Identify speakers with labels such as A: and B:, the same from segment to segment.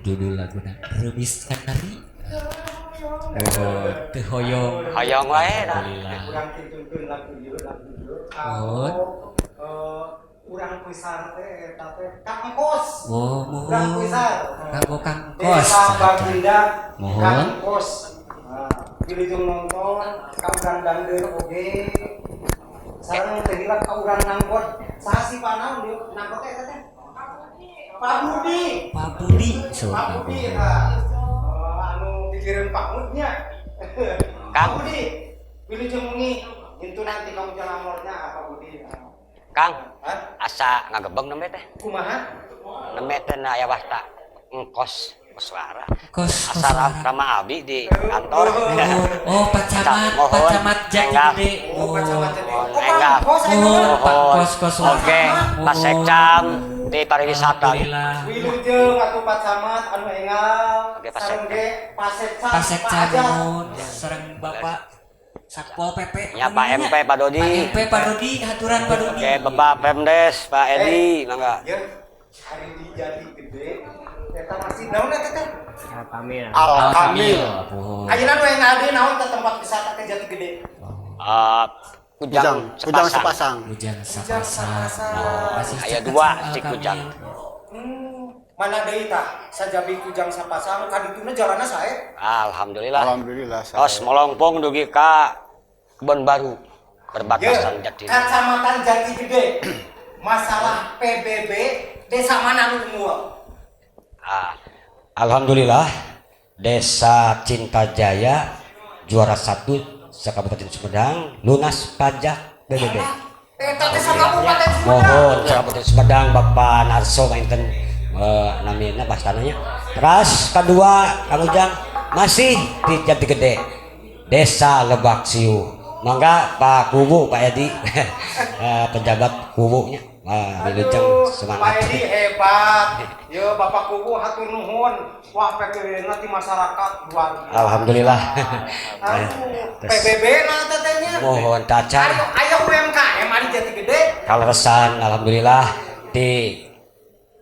A: Judul laguna Remis Kanari. Oh, teu hoyong.
B: Hoyong wae dah.
A: Alhamdulillah.
C: Urang kintunkeun lagu ieu, lagu ieu.
A: Mohon.
C: Urang Kuisar teh eta teh Kang Kos.
A: Oh, mohon.
C: Urang Kuisar.
A: Kanggo Kang Kos.
C: Desa Baginda.
A: Mohon.
C: Kang Kos. Nah, wilujeng nonton ka urang dangdeur oge. Sareng teh hilap ka urang nangkot. Saha sih panaon dieu nangkot teh eta teh? Pak Budi.
A: Pak Budi.
C: Pak Budi eta. Anu pikireun Pak Mudnya. Kang Budi, wilujeng wengi intu nanti kamu jalan amornya Pak Budi.
B: Kang,
C: Hah?
B: Asa ngagebeng nembe teh.
C: Kumaha?
B: Nembe teh na aya wasta engkos koswara.
A: Kos
B: Asa
A: koswara.
B: rama abi di kantor.
A: Oh, Pak Camat,
B: Mohon.
A: Pak Camat Jati
B: Enggak.
A: Gede.
C: Oh, Pak Camat Jati.
B: Mohon,
C: Oh,
B: enggak.
C: Pak Kos ayeuna.
A: Oh, Pak Kos Koswara.
B: Oke, Pak Sekcam di pariwisata.
A: Alhamdulillah.
C: Wilujeng atuh Pak Camat anu enggal.
B: Oke, Pak
C: Sareng
B: Sekcam.
C: ge Pak Sekcam.
A: Pak Sekcam
C: Ajat.
A: nuhun, sareng Bapak Satpol PP.
B: Ya, Pak MP, Pak Dodi.
A: Pak MP Pak Dodi, haturan Pak Dodi.
B: Oke, Bapak Pemdes, Pak Edi, mangga.
C: Ya, hari di Jati Gede eta masih naon eta teh?
D: Alkamil.
E: Alkamil.
A: Mohon.
C: Ayeuna nu enggal deui naon teh tempat wisata ke Jati Gede?
B: Eh,
E: Kujang,
B: Kujang
E: kujang
B: sepasang.
E: sepasang.
A: Kujang
C: Kujang
A: sapasang.
C: sapasang.
A: Oh, masih
B: Aya
A: caket
B: dua
A: sama
B: si
A: Alkamil.
B: Kujang.
C: Mana deui tah? Sajabi Kujang sapasang ka dituna jalanna sae.
B: Alhamdulillah.
E: Alhamdulillah.
B: Tos molongpong dugi ka Kebon Baru perbatasan
C: Ye,
B: Jati.
C: Kacamatan Jati Gede. Masalah PBB desa mana nu unggul?
B: Ah, Alhamdulillah Desa Cinta Jaya juara 1 se-Kabupaten Sumedang lunas pajak PBB.
C: Eta teh sakabupaten Sumedang.
B: Mohon Kabupaten Sumedang Bapak Narso mainten namina pastananya. Terus kedua Kang Ujang masih di Jati Gede Desa Lebak Siu. Mangga Pak Kubu Pak Edi pejabat kubunya. Wah, wilujeng
C: Aduh, Pak
B: semangat.
C: Edi hebat. Yo Bapak Kubu hatur nuhun. Wah, PBB na ti masyarakat luar biasa.
B: Alhamdulillah.
C: Aduh,
B: Terus,
C: PBB na teh nya.
B: Mohon tacan.
C: Ayo, ayo UMKM ari Jati Gede.
B: Kaleresan alhamdulillah di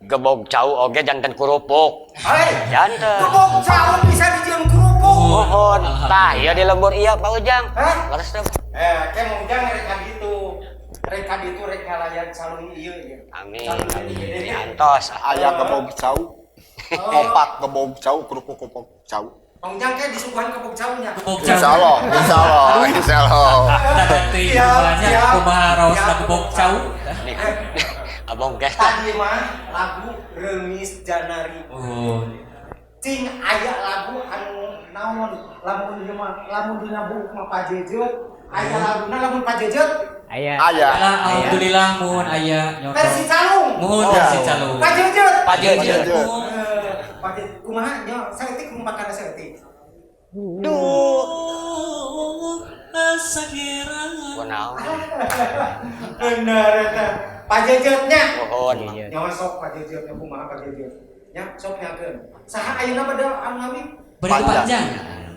B: Gebog Cau oge janten kerupuk.
C: Hei,
B: Janten.
C: Gebog cau bisa dijieun kerupuk.
B: Mohon. Tah, ieu di lembur ieu Pak Ujang.
C: Hah?
B: Leres teh.
C: Eh, ke Mang Ujang rek ka ditu. Rek ka ditu rek ngalayan calon ieu ya.
B: Amin.
C: Calon Jati Gede.
B: Diantos.
E: Aya gebog cau. Opat gebog cau, kerupuk gebog cau.
C: Mang Ujang ke disuguhan gebog caunya.
A: Gebog cau.
E: Insya Allah, insya Allah, insya Allah.
A: Tada teuing
C: Siap,
A: banyak
C: siap.
A: kumaha raosna
C: Siap.
A: gebog cau.
B: Nih. Abong ge.
C: Tadi mah lagu Remis Janari.
A: Oh.
C: Cing aya lagu anu naon lamun ieu mah lamun dina buuk mah pajejet aya laguna lamun pajejet
D: Aya.
E: Aya.
A: Lah, alhamdulillah muhun aya nyoto.
C: versi calung.
A: Muhun
E: Oh.
A: versi calung.
C: Pajejet.
B: Pajejet.
A: Muhun.
C: Eh, pajejet kumaha nya saeutik rumpakana saeutik.
A: Duh, asa heran.
B: Kunaon?
C: Bener eta. Pajejetnya.
B: Mohon.
D: Pajejet.
C: Nyawa sok pajejetnya kumaha pajejet. Nya sok nyakeun. Saha ayeuna pada anu ngami?
A: Bari ku panjang.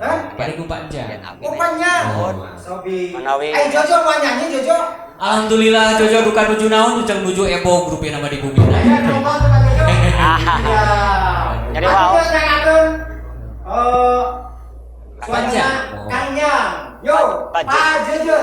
C: Hah?
A: Bari ku panjang.
C: Oh panjang.
A: Oh.
C: Sobi.
B: Manawi.
C: Eh Jojo mau nyanyi Jojo.
A: Alhamdulillah Jojo duka nuju naon ujang nuju ebog rupina mah di bumi.
C: Ayo nongol tuh Pak Jojo. Iya.
B: Jadi wow.
C: Aku nyangakeun eh
A: Panjang.
C: Kang Yang. Yo,
B: Pak
C: Pak Jojo.